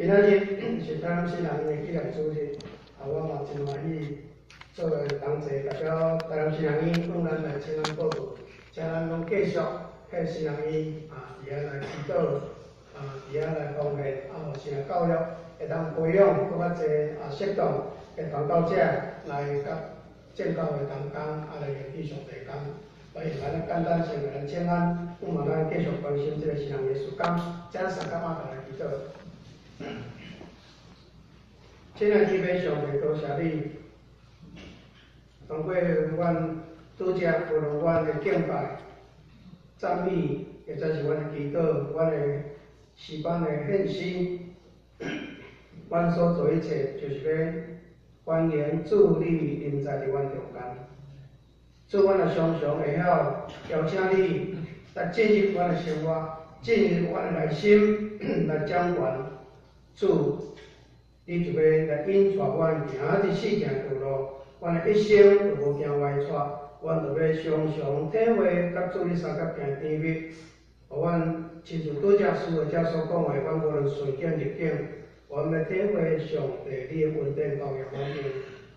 今仔日是台南新人的紀念主日，啊，我嘛真歡喜做為同齊代表台南新人院向咱來請安報告，請咱攏繼續替新人院啊，佇遐來祈禱，啊，佇遐來奉獻，啊，予新人教育會當培養閣較濟啊適當的傳道者來佮正教會同工，啊來凝聚上帝工。所以咱簡單先共咱請安，有嘛咱繼續關心這個新人的事工，請三甲媽來祈禱。親愛的天父上帝，多謝你，通過阮拄才無論阮的敬拜、讚美，或者是阮的祈禱、阮的詩班的獻詩，阮所做一切，就是欲歡迎主你臨在佇阮中間。主，阮也常常會曉邀請你來進入阮的生活，進入阮的內心來掌權。主，你就欲來引帶阮行佇四正道路，阮的一生就無行歪趖，阮就欲常常體會佮主你相佮行甜蜜。予阮親像拄才詩歌者所講的，阮無論順境逆境，阮欲體會上帝你的恩典教養阮們，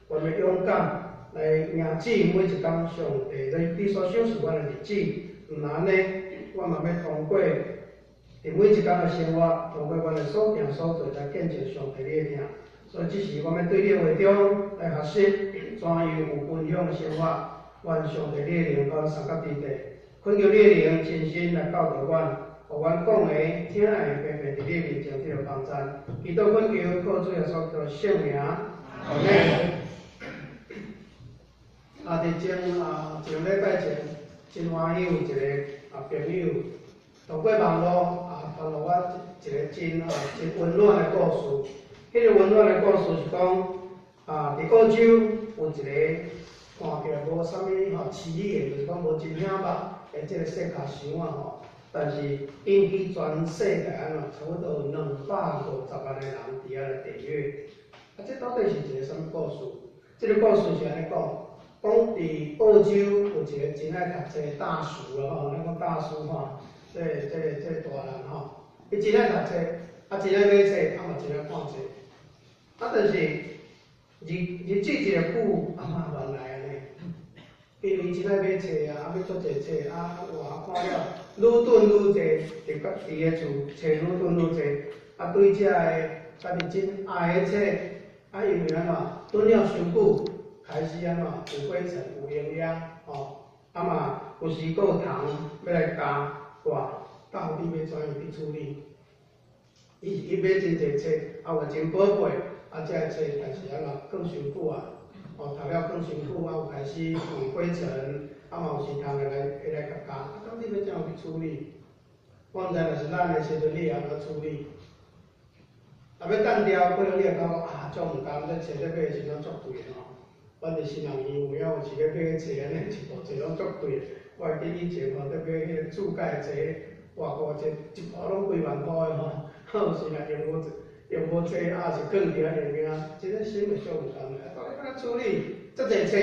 阮欲勇敢來迎接每一工上帝你所賞賜阮的日子。毋但按呢，阮嘛欲通過佇每一工的生活，通過阮的所行所做來見證上帝你的疼。所以這時我欲對你的話中來學習怎樣有分享的生活。願上帝你的靈佮阮相佮佇地，懇求你的靈親身來教導阮，予阮講的、聽的，平平佇你面前得著幫贊。祈禱懇求，靠主耶穌基督聖名，阿門。啊，佇前啊上禮拜前，真歡喜有一個啊朋友，透過網路啊傳予我一個真啊真溫暖的故事。彼個溫暖的故事是講啊，佇澳洲有一個看起來無啥物吼起眼，就是講無真顯目的這個細跤箱仔吼，但是引起全世界按怎差不多有250萬个人佇遐來訂閱。啊，這到底是一個啥物故事？這個故事是按呢講，講佇澳洲有一個真愛讀冊的大叔啦吼，咱講大叔吼，這大人吼，伊真愛讀冊，啊真愛買冊，啊嘛真愛看冊。啊，但是日日子一个久，啊嘛亂來按呢。因為真愛買冊啊，啊買足濟冊，啊哇看了愈囤愈濟，佇家佇个厝冊愈囤愈濟，啊對這个家己真愛的冊，啊因為按怎囤了傷久，開始按怎有灰塵、有營養，吼，啊嘛有時閣有蟲欲來咬，哇，到底欲怎樣去處理？伊伊買真濟冊，啊有真寶貝，啊這个冊但是按怎囥傷久啊，哦讀了囥傷久，啊有開始有灰塵，啊嘛有時蟲會來共咬，啊到底欲怎樣去處理？我毋知若是咱的時陣，你會按怎處理？若欲擲掉，可能你會感覺啊，足毋甘，這冊咧買的時陣足貴的吼。阮佇新人院有影有時咧買冊按呢，一部冊攏足貴的。我會記以前吼，咧買彼個注解冊，外國冊一部攏幾萬箍的吼，有時若用無用無濟，啊是囥佇遐物件，這個心會足毋甘的。啊，到底按怎處理？遮濟冊，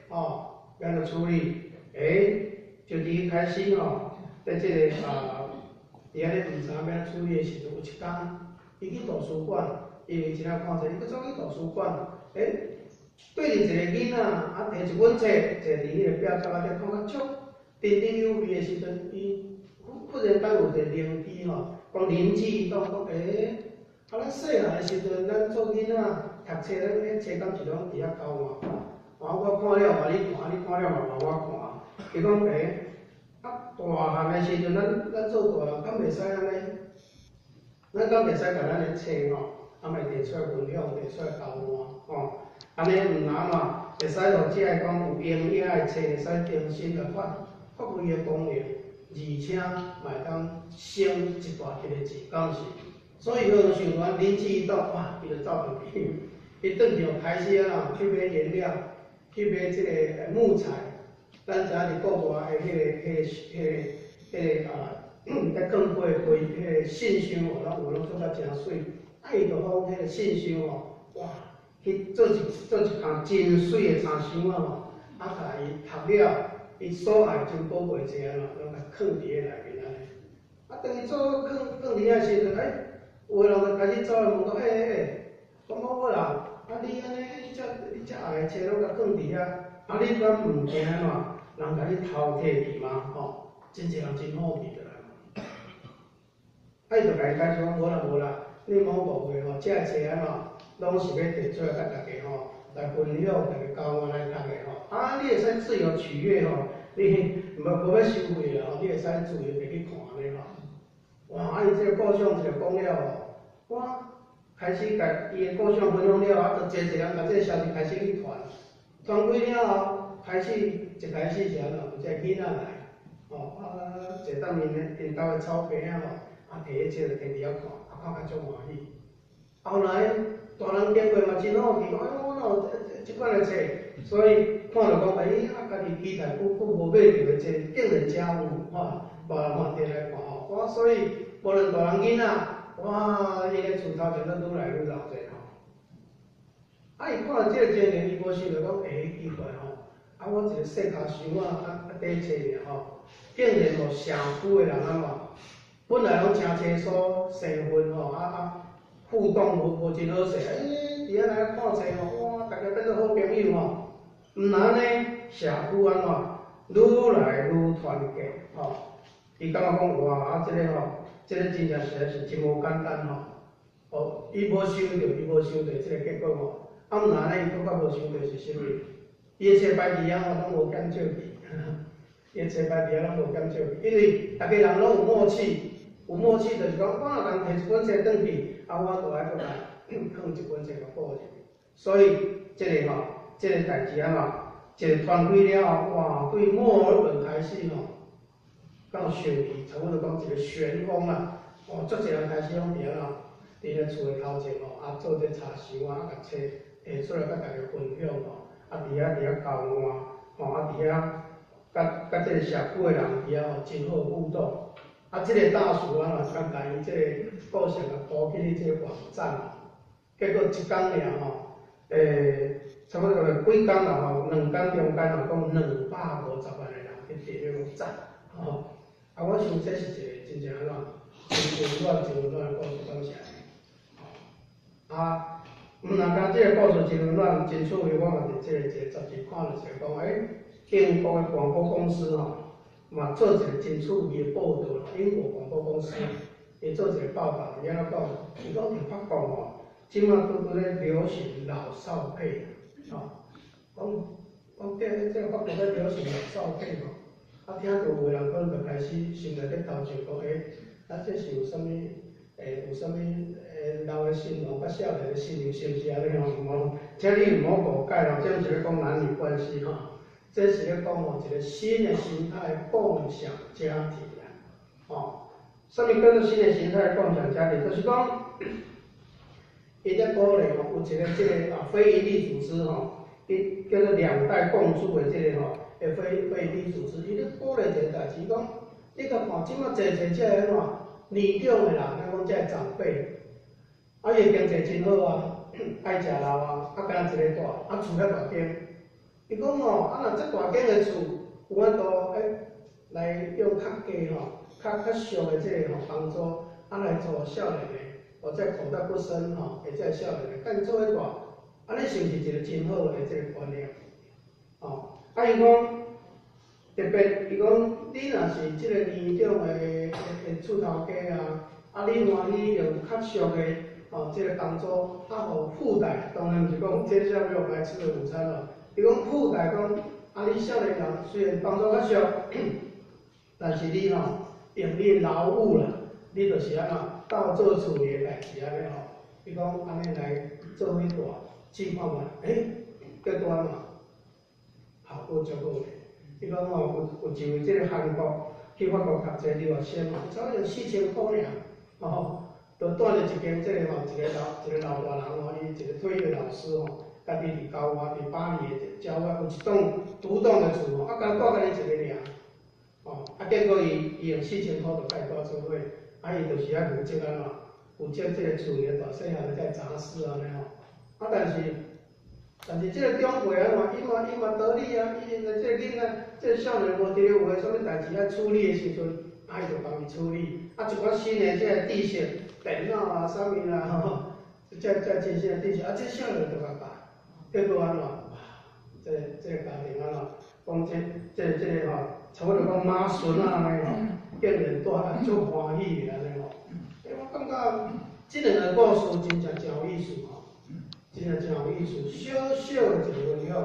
吼，欲按怎處理？欸，就佇開始吼，佇這個啊，佇遐咧毋知影欲按怎處理的時陣，有一工，伊去圖書館，因為真愛看冊，伊閣走去圖書館，欸，對著一個囡仔，啊，提一本冊，坐佇彼個壁角仔底，看甲足津津有味的時陣，伊忽忽然間有一個靈機吼，講靈機一動，講欸，啊，咱細漢的時陣，咱做囡仔讀冊，咱彼冊敢是攏佇遐交換看，啊，我看了予你看，你看了嘛予我看。伊講欸，啊，大漢的時陣，咱做大人敢袂使按呢？咱敢袂使共咱的冊吼，啊，嘛提出來分享，提出來交換，吼。按呢毋但怎，會使予這个講有營養的冊會使重新來發發揮伊的功能，而且嘛會當省一大筆的錢，敢毋是？所以伊就想講靈機一動，哇！伊就走轉去，伊轉去就開始按怎去買顏料，去買這个木材。咱知影佇國外的彼個、彼個、彼個、彼個啊，咧囥批批彼個信箱哦，攏有攏做甲誠媠。啊，伊就仿彼個信箱哦，哇！去做一工真媠的衫箱仔吼，啊，共伊讀了，伊所愛真寶貝冊按怎，攏共囥佇彼內面按呢。啊，當伊做囥囥佇遐時陣，欸，有的人就開始走來問講，欸欸欸，講某某人，啊你按呢，你遮後的冊攏共囥佇遐，啊你敢毋驚按怎？人共你偷提去嗎？吼，真濟人真好奇就來問。啊，伊就共𪜶解釋講，無啦無啦，你莫誤會吼，這个冊按怎，攏是欲提出來共大家吼來分享，大家交換來讀的吼。啊，你會使自由取閱吼，你無欲收費啦吼，你會使自由摕去看按呢吼。哇！啊，伊這个故事一個講了吼，我開始共伊的故事分享了，啊，就濟濟人共這个消息開始去傳，傳開了後，開始一開始是按怎，有這个囡仔來，吼，啊，坐踮𪜶兜的草坪仔吼，啊，提彼冊就提佇遐看，啊，看甲足歡喜。後來大人經過嘛真好奇，講哎喲，哪有這款的冊？所以看著講，欸，啊，家己期待久久無買著的冊，竟然遮有，吼，大人嘛摕來看吼，哇，所以無論大人囡仔，哇，𪜶的厝頭前攏愈來愈鬧熱吼。啊，伊看著這個情形，伊無想著講，欸，奇怪吼，啊，我一個細跤箱仔，啊啊底冊爾吼，竟然予社區的人按怎？本來攏誠清楚生分吼，啊啊，互動無真好勢，欸，佇遐來看冊吼，哇，大家變做好朋友吼。毋但按呢，社區按怎？愈來愈團結吼。伊感覺講，哇，啊，這個吼，這個真正實在是真無簡單吼。哦，伊無想著這個結果吼。啊，毋但按呢，伊閣較無想著是啥物？伊的冊擺佇遐吼，攏無減少去。伊的冊擺佇遐攏無減少去，因為逐家人攏有默契，有默契就是講，我若人提一本冊轉去，啊，我就愛閣來囥一本冊共補入去。所以，這個吼，這個代誌按怎？一個傳開了後，哇，對墨爾本開始吼，到雪梨，差不多講一個旋風啦。哦，足濟人開始攏佇按怎？佇咧厝的頭前吼，啊，做這茶箱啊，啊，共冊提出來共大家分享吼，啊，佇遐交換，吼，啊，佇遐佮這個社區的人佇遐吼真好互動。啊，這個大叔啊，若共伊這個故事共鋪去這個網站，結果一工爾吼，差不多幾工啦吼，2工中間吼，講250萬個人去佇咧讚，吼。啊，我想這是一個真正按怎，真溫暖、真溫暖的故事，感謝。啊，毋若干這個故事真溫暖、真趣味，我嘛佇這個一個雜誌看著一個講，欸，英國的廣播公司吼，嘛做一個真趣味的報導，英國廣播公司伊做一個報導，伊按怎講？伊講佇法國吼，這馬拄拄咧流行老少配，吼，講講這個法國咧流行老少配吼，啊，聽著有的人可能就開始心內咧偷笑講，欸，啊，這是有啥物？欸，有啥物？欸，老的新郎佮少年的新娘是毋是按呢吼？無，請你毋好誤解咯，這毋是咧講男女關係吼，這是咧講吼一個新的形態共享家庭啦，吼，啥物叫做新的形態共享家庭？就是講，伊咧鼓勵吼，有一個這個啊非營利組織吼，伊叫做兩代共住的這個吼，的非營利組織，伊咧鼓勵一個代誌，講你共看這馬濟濟這個按怎年長的人，咱講這個長輩，啊，伊的經濟真好啊，愛食老啊，啊，敢若一个住，啊，厝遐大間，伊講吼，啊，若這大間的厝有法度欸，來用較低吼，較俗的這個吼房租，啊來租少年的，或者口袋不深吼，的這個少年的，共𪜶做伙住，按呢是毋是一個真好的這個觀念？吼，啊，伊講特別，伊講你若是這個年長的厝頭家啊，啊，你歡喜用較俗的吼這個房租，啊，予父代，當然毋是講這啥物白吃的午餐咯。伊講父代講，啊，你少年人雖然房租較俗，但是你吼用你勞務啦，你就是按怎鬥做厝裡的代誌按呢吼。伊講按呢來做伙住，試看覓，欸，結果按怎？效果足好咧。伊講吼，有一位這個韓國去法國讀冊留學生嘛，差不多4000箍爾，吼，就蹛佇一間這個吼，一個老大人吼，伊一個退休的老師吼，家己佇郊外，佇巴黎的郊外有一棟獨棟的厝吼，啊，干焦住家己一个爾，吼，啊，結果伊用四千箍就共伊蹛做伙，啊，伊就是愛負責按怎，負責這個厝裡的大細漢的這個雜事按呢吼，啊，但是這個長輩按怎，伊嘛得力啊，伊因為這個囡仔，這個少年無佇咧有的啥物代誌愛處理的時陣，啊，伊就幫伊處理。啊，一寡新的這个知識，電腦啊，啥物啦吼，這真新的知識，啊，這少年就共教，結果按怎？哇，這個家庭按怎？講這個吼，差不多講媽孫仔按呢吼，竟然帶啊足歡喜的按呢吼。欸，我感覺這兩个故事真正真有意思吼，真正真有意思。小小的一个分享，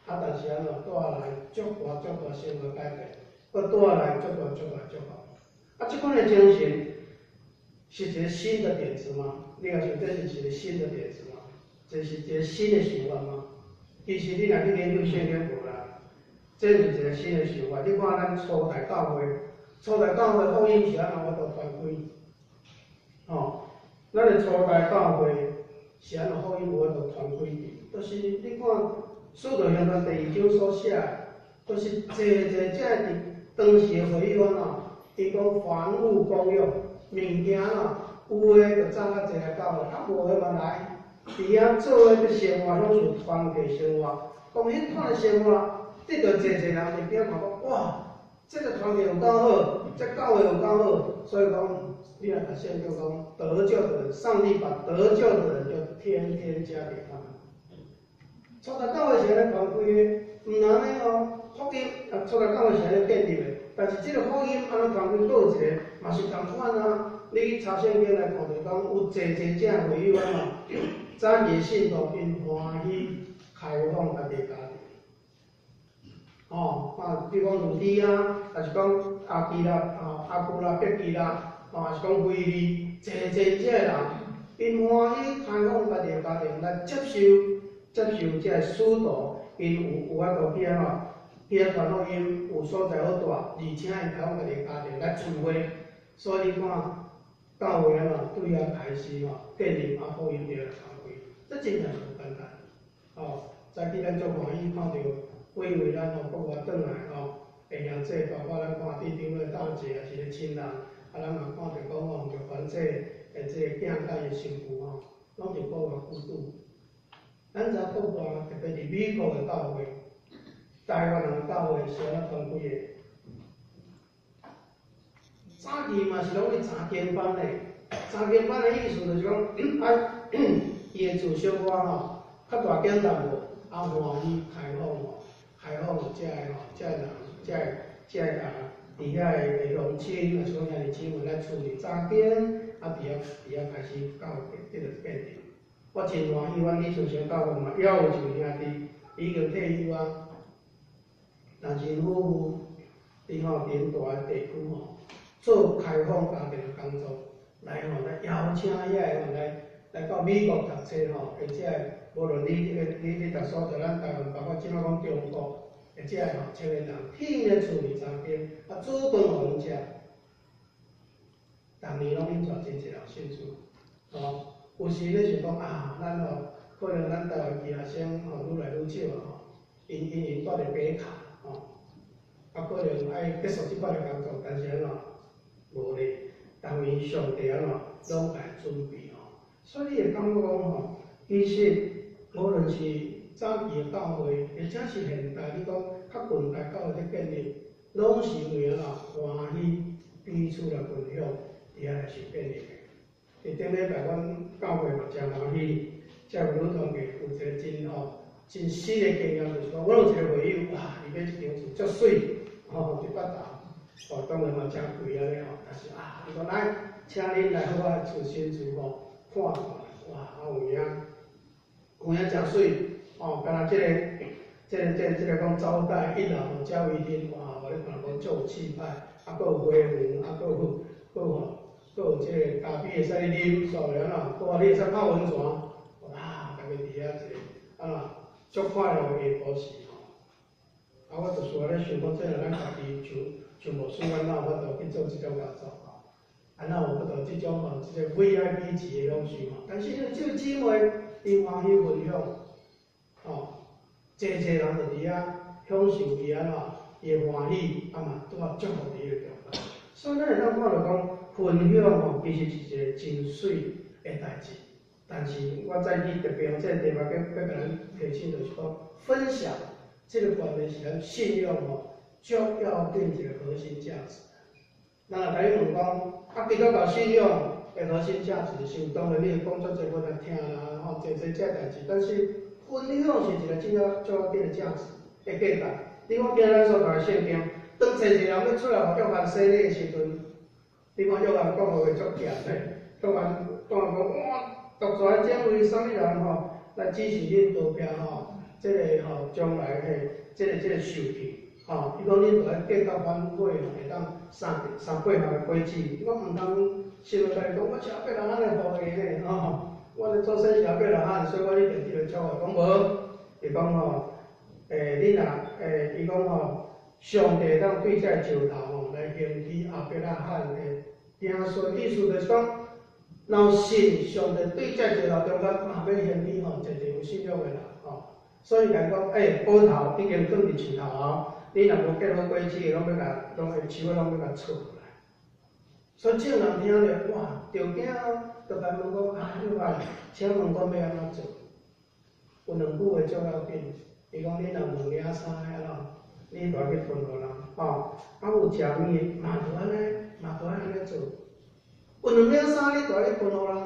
啊，但是按怎帶來足大足大生活改變，閣帶來足大足大祝福。啊，這款的精神是一个新的點子嗎？你若想這是一個新的點子嗎？這是一個新的想法嗎？其實你若去研究聖經無啦，這是一個新的想法。你看咱初代教會，初代教會福音是按怎法度傳開？吼，咱的初代教會是按怎福音有法度傳開去？就是你看《使徒行傳》第二章所寫的，就是濟濟這佇當時的會友按怎？伊講凡物公用，物件啦，有的就送較濟來教會，啊無的嘛來，佇遐做伙生活，享受團體生活。講彼款的生活，得著濟濟人佇邊看講，哇，這个團體有夠好，這教會有夠好，所以講，你若讀聖經講，得救的人，上帝把得救的人就天天加給他們。初代教會是按呢傳開的，毋但按呢哦，福音啊，初代教會是按呢建立的，但是這个福音按怎傳開，閣有一个嘛是仝款啊。你去查聖經來看，就講有濟濟這會友啊嘛，早期信徒𪜶歡喜開放家己的家庭。吼，啊，比如講呂底亞，抑是講亞居拉，啊，亞居拉、百基拉，吼，抑是講腓利，濟濟這个人，𪜶歡喜開放家己的家庭來接受這個使徒，𪜶有法度去按怎，去遐傳福音，有所在好蹛，而且𪜶開放家己的家庭來聚會，所以你看，教會按怎對遐開始吼，建立啊福音就來傳開，這真正無簡單。吼，早起咱足歡喜看著幾位咱吼國外轉來吼，會兄姊，包括咱看佇頂個大姐也是咧親人，啊，咱嘛看著講吼，就凡這的這个囝佮伊的新婦吼，攏佇國外居住。咱知影國外特別佇美國的教會，台灣人的教會是按怎傳開的？早期嘛是攏去查經班的，查經班的意思就是講，啊，伊的厝小可吼，較大間淡薄，啊歡喜開放吼，開放這个吼，這个人，這个啊，佇遐的鄉親，抑是講兄弟姊妹來厝裡查經，啊，佇遐開始教會得著建立。我真歡喜，阮李春生教會嘛，猶有一位兄弟已經退休啊，但是夫婦佇吼佇𪜶蹛的地區吼，做開放家庭的工作，來吼來邀請遐个吼來到美國讀冊吼，或者無論你佇所在，咱台灣，包括這馬講中國，的這个吼青年人，去𪜶的厝裡查經，啊煮飯予𪜶食，逐年攏𪜶帶真濟人信主，吼。有時咧想講啊，咱吼可能咱台灣畢業生吼愈來愈少啊吼，𪜶蹛佇北卡吼，啊可能愛結束這款的工作，但是按怎無咧，逐年上帝按怎攏來準備吼，所以你會感覺講吼，其實無論是早期的教會，或者是現代，你講較近代教會咧建立，攏是因為按怎歡喜彼此來分享，佇遐來受建立的。佇頂禮拜，阮教會嘛誠歡喜，這個女團契有一個真吼真新的經驗，就是講，阮有一個會友，哇，伊買一間厝足媠，吼，佇北投，哦，當然嘛誠貴按呢吼，但是啊，伊講來，請恁來我的厝新厝吼看看，哇，啊有影，有影誠媠，哦，敢若這個講招待一樓交誼廳，哇，予你看講足有氣派，啊，閣有花園，啊，閣有吼。閣有這个咖啡會使啉，煞落按怎，閣你會使泡溫泉，哇！逐家佇遐一个按怎，足快樂的下晡時吼。啊，我就是安呢想講，這若咱家己像牧師，阮哪有法度去做這種工作吼？啊，哪有法度這種吼，這個 VIP 級的享受吼？但是因為這個姊妹，𪜶歡喜分享，吼，濟濟人就佇遐享受伊按怎，伊的歡喜，啊嘛拄仔祝福佇彼個中間。所以咱會當看著講，分享吼，其實是一個真媠的代誌。但是我再去特別用這個題目，閣共咱提醒，就是講分享這個觀念是咱信仰吼，足要緊一個核心價值。咱若共你問講，啊，基督教信仰的核心價值是啥？當然你會講足濟，阮來聽啦，吼，濟濟這代誌。但是分享是一個真正重要的價值的價值。你看今仔咱所讀的聖經，當濟濟人欲出來予約翰洗禮的時陣，你看約翰講的話足嚴的，約翰講講哇，獨裁這位啥物人吼，來指示恁逃避吼，這個吼將來的這個受氣。吼，伊講恁著愛繼續反悔，會當三三八項的果子。伊講毋通心內家己講，我是亞伯拉罕的後裔呢，吼，我的祖先是亞伯拉罕，所以我一定得祝福。講無，伊講吼，恁若伊講吼，上帝會當對這個石頭吼來興起亞伯拉罕的子孫，意思就是講，若有信上帝對這個石頭中間嘛欲興起吼，濟濟有信仰的人吼。所以共伊講，斧頭已經囥佇樹頭後。你若無結好果子，攏欲共，攏會樹仔攏欲共銼落來。所以眾人聽著，哇，著驚啊，就共問講，啊，約翰，請問阮欲按怎做？有兩句話足要緊，伊講你若有兩領衫的按怎，你著愛去分予人，吼。啊有食物的嘛著按呢，嘛著愛按呢做。有兩領衫，你著愛去分予人。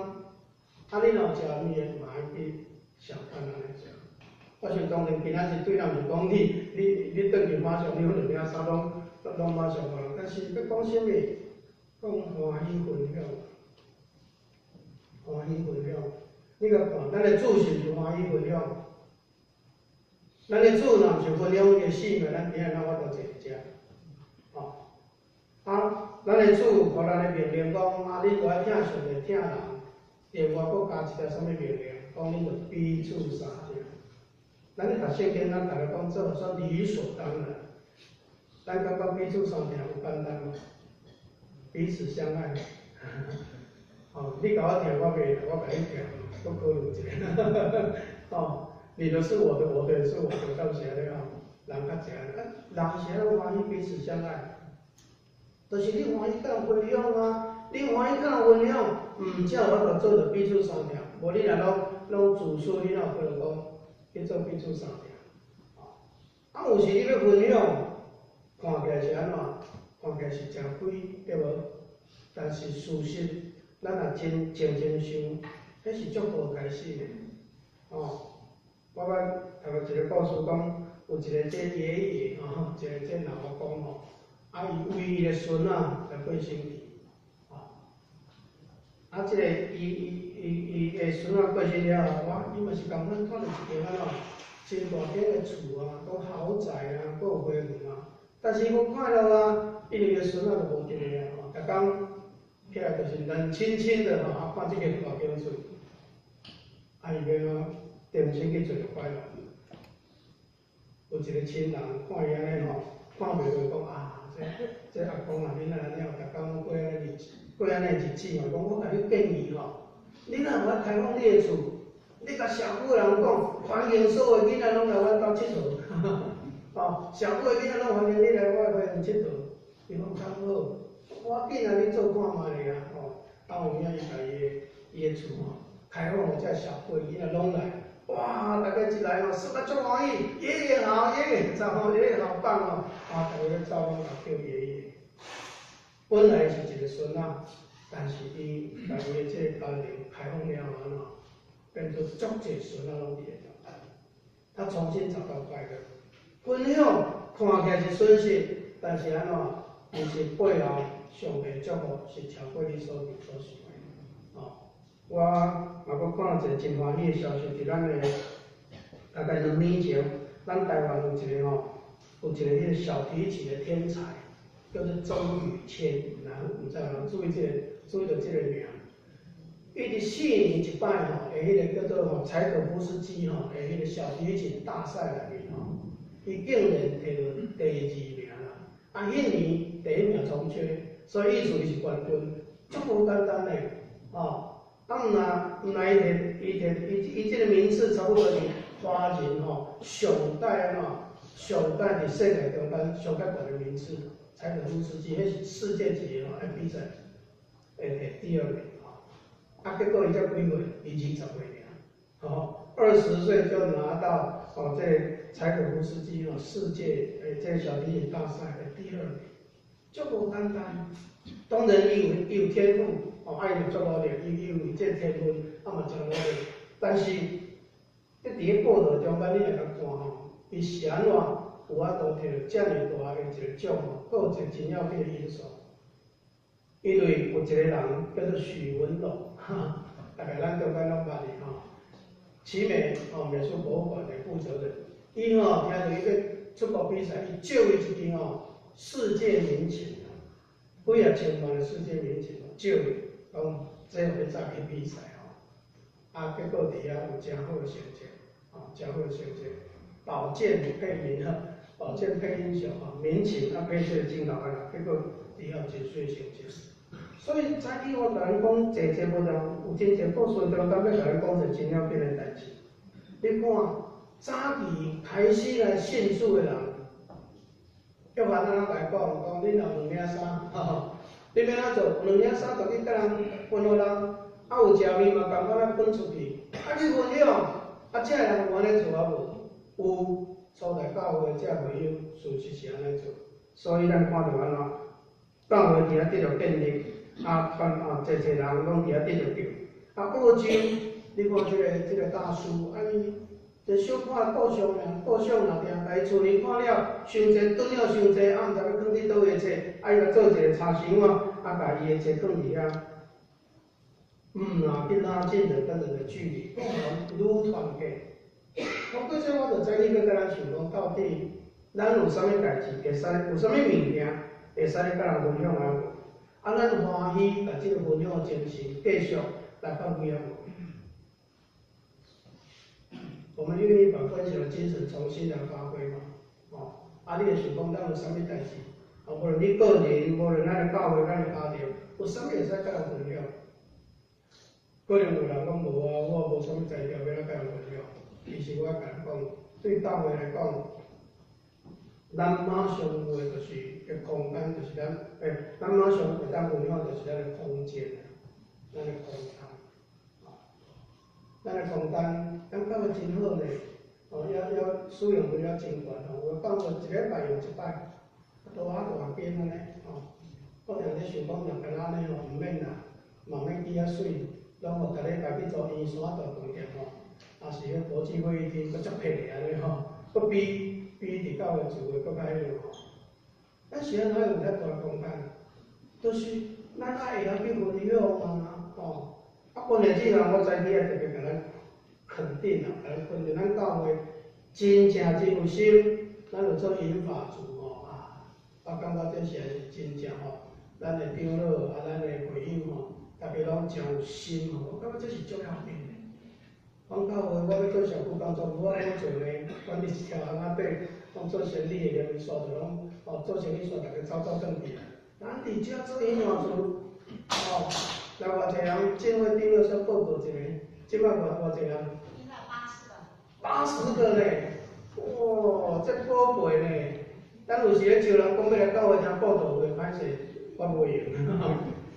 啊，你若有食物的，嘛愛去相款按呢做。我想當然今仔日對人是講你，你轉去馬上你有兩領衫攏攏馬上予人，但是欲講啥物？講歡喜分享，歡喜分享。你共看，咱的主是毋是歡喜分享？咱的主若毋是分享伊的性命，咱今仔日哪有法度坐佇遮？吼！啊，咱的主予咱的命令講，啊，恁著愛疼上帝、疼人。另外，閣加一條啥物命令？講恁著彼此相疼。咱咧讀聖經，咱逐家講這算理所當然。咱感覺彼此相疼有簡單無？彼此相愛。哦，你共我疼，我袂，我共你疼，閣考慮一下。哦，你的是我的，我的也是我的，敢是按呢吼？人較濟啊，人是按怎歡喜彼此相愛？就是你歡喜佮人分享啊，你歡喜佮人分享，才有法度做著彼此相疼。無你若攏攏自私，你哪有可能講去做彼此相疼？啊，有時你欲分享，看起來是按怎？看起來是誠虧，對無？但是事實，咱若真認真想，彼是祝福的開始呢。哦，我捌讀過一個故事，講有一個這爺爺吼，一個這老阿公吼，啊，伊為伊的孫仔來過身去，吼，啊，這個伊伊伊伊的孫仔過身了後，哇，伊嘛是仝款看著一間按怎，真大間的厝啊，閣豪宅啊，閣有花園啊，但是伊無快樂啊，因為伊的孫仔就無佇咧啊，吼，逐工起來就是冷清清的吼，啊，看這間大間厝，啊，伊欲按怎重新去做快樂？有一個親人看伊按呢吼，看袂過講啊，這這阿公啊，你若按呢逐工攏過按呢日子，過按呢日子吼，講我共你建議吼，你若無愛開放你的厝，你共社區的人講，歡迎所有囡仔攏來阮兜𨑨迌，吼，社區的囡仔攏歡迎你來我的花園𨑨迌。伊講較好，我緊來你做看覓咧啊，吼，啊有影伊共伊的伊的厝吼，開放予這社區的囡仔攏來，哇，大家一來吼，耍甲足歡喜，爺爺好，爺爺早吼，爺爺好棒哦，啊，逐家咧走攏共叫爺爺。本來是一個孫仔，但是伊共伊的這個家庭開放了後，按怎變做足濟孫仔攏佇咧，他重新找到快樂。分享看起來是損失，但是按怎？其實背後上帝祝福是超過你所求所想的。哦，我嘛閣看到一個真歡喜的消息，佇咱的大概2年前，咱台灣有一個吼，有一個彼個小提琴的天才，叫做周雨謙，毋知有人注意這個，注意著這個名。伊佇4年一擺吼，的彼個叫做吼柴可夫斯基吼的彼個小提琴大賽內面吼，伊竟然摕著第二名啦！啊，彼年第一名從缺，所以意思伊是冠軍，足無簡單嘞，吼！啊，毋若毋若伊摕伊摕伊伊這個名次差不多是華人吼上蓋按怎上蓋佇世界中間上較懸的名次，柴可夫斯基彼是世界級的吼，愛比賽會摕第二名吼。啊，結果伊才幾歲？伊20歲爾，吼，20歲就拿到哦，這個柴可夫斯基吼世界誒這個小提琴大賽的第二名。足無簡單。當然，伊有天賦，哦，啊伊嘛足努力，伊有這天分，啊嘛誠努力。但是，你佇咧報道中間，你會共看吼，伊是按怎有法度摕著遮爾大的一個獎吼？閣有一個真要緊的因素，因為有一個人叫做許文龍，哈，大概咱中間攏捌伊吼。奇美哦美術博物館的負責人，伊吼聽著伊欲出國比賽，伊借伊一支吼世界名琴，幾仔千萬的世界名琴，借伊講這予你走去比賽吼，啊結果佇遐有誠好的成績，吼，誠好的成績，寶劍配名哈，寶劍配英雄吼，名琴啊配這個真𠢕的，結果佇遐有真媠成績。所以早起我共咱講濟濟無同，有真濟故事中間欲共咱講一個真要緊的代誌。你看，早期開始來信主的人，約翰按怎共伊講？講恁若有兩領衫，吼，你欲按怎做？有兩領衫就去共人分予人，啊有食麵嘛仝款仔分出去，啊去分享，啊這个人有按呢做啊無？有，初代教會這會友事實是按呢做，所以咱看著按怎，教會佇遐得著建立。啊，傳啊，濟濟人攏佇遐得著救。啊，澳洲，你看這個大叔，啊伊一小可故障爾，故障若定，共伊厝裡看了，傷濟，頓了傷濟，啊，毋知欲囥佇佗位冊，啊，伊來做一個茶箱仔，啊，共伊的冊囥佇遐。啊，去拉近人跟人的距離，共同愈團結。我過這我就早起欲共咱想講，到底咱有啥物代誌會使，有啥物物件會使共人分享啊無？啊，咱歡喜共這个分享的精神繼續來發揮啊無？我們願意把分享的精神重新來發揮嗎？哦，啊，你會想講，咱有啥物代誌？啊，無論你個人，無論咱的教會、咱的家庭，有啥物會使共人分享？可能有人講無啊，我無啥物才調欲按怎共人分享。其實我共你講，對教會來講，咱馬上有的就是個空間，就是咱欸，咱馬上會當分享，就是咱的空間，咱的空間，哦，咱的空間，咱教會真好呢，哦，猶猶使用率猶真懸吼，有講過一禮拜用一擺，啊，多啊偌緊按呢，吼，我定咧想講，若敢若按呢吼，毋免啦，嘛免起遐媠，攏予逐禮拜去租圓山大飯店吼，抑是彼國際會議廳，閣足便宜按呢吼，閣比佇教會住的閣較彼落吼。咱是按怎有遐大空間？就是咱愛會曉去分享啊，吼。啊，關鍵這項我早起也特別共咱肯定啊，共咱肯定，咱教會真正真有心，咱有做銀髮族吼啊，我感覺這是真正吼，咱的長老啊，咱的會友吼，逐家攏誠有心吼，我感覺這是足要緊的。講教會，我欲做社區工作，無法度做呢，管佇一條巷仔底，講做生理的連線就攏哦，做生理線，逐家走走轉去。咱佇遮做銀髮族，哦，來偌濟人，進會長老先報告一下，這擺偌濟人？應該80個。80個呢？哇，這寶貝呢！咱有時咧招人講欲來教會聽布道會，歹勢，我無閒。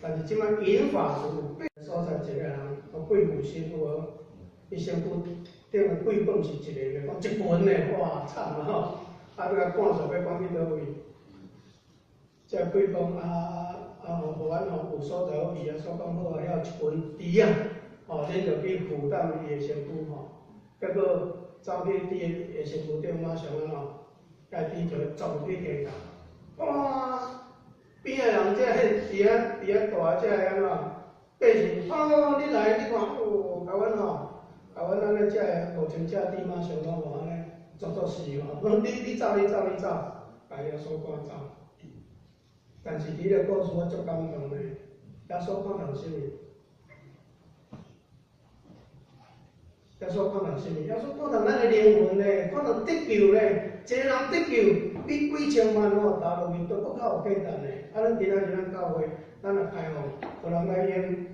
但是這擺銀髮族所在一個人，哦，貴婦新婦，伊身軀頂的貴本是一個，講一群呢，哇，慘啊吼！啊，欲共趕煞欲趕去佗位？這鬼講啊啊，予阮吼有所在好去啊，所講好啊，遐有一群豬仔，吼，恁就去負擔伊的身軀吼。結果走去豬的身軀頂，馬上按怎？共豬就撞入去溪頭。哇！邊仔人這佇遐大這个按怎？百姓哦，你來你看，哦，共阮吼，共阮按呢這个5000隻豬馬上攏予按呢作作死吼。講你走你走你走，共耶穌趕走。但是佇彼個故事我足感動的，耶穌看重啥物？耶穌看重啥物？耶穌看重咱的靈魂呢，看重得救呢。一個人得救，比幾千萬哦投落去都閣較有價值呢。啊，咱今仔日咱教會，咱若開放，予人來用，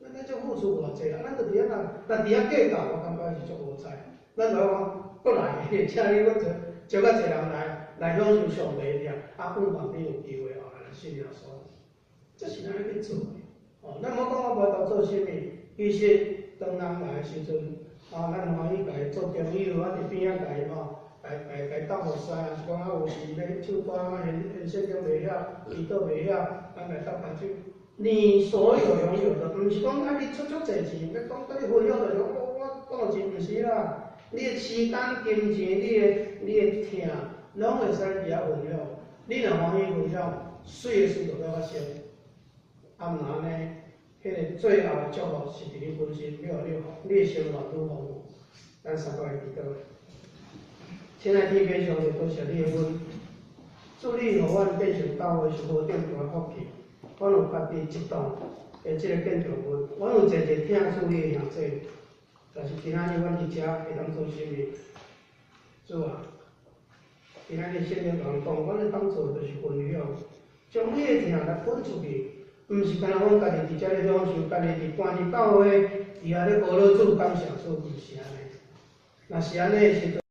咱咱這付出偌濟啦？咱就佇遐若佇遐計較，我感覺是足無彩。咱就愛講，閣來，請你閣招較濟人來，來享受上帝的疼，啊，盼望你有機會後來來信耶穌。這是咱愛去做的。哦，咱莫講我無法度做啥物，其實當人來的時陣，啊，咱歡喜共伊做朋友，啊，佇邊仔共伊吼，共共鬥服侍，抑是講啊有時欲唱歌，獻獻聖經袂曉，祈禱袂曉，咱來鬥跤手。你所有擁有的，毋是講啊你出足濟錢，欲講佮你分享就是講我我講錢，毋是啦。你的時間、金錢、你的疼，攏會使佇遐分享。你若歡喜分享，媠的事就欲發生。啊，毋若按呢，彼個最後的祝福是佇你本身，欲予你，你的生活愈豐富。咱三個來祈禱。親愛天父上帝，多謝你的恩，主你予阮變成教會是何等大的福氣。阮有家己一棟的這個建築物，阮有濟濟疼主你的兄弟，但是今仔日阮佇遮會當做啥物？主啊，今仔日聖經共阮講，阮會當做就是分享，將你的疼來分出去，毋是干焦阮家己佇遮咧享受，家己佇搬佇教會，佇遐咧呵咾主感謝主，毋是按呢。若是按呢的時陣。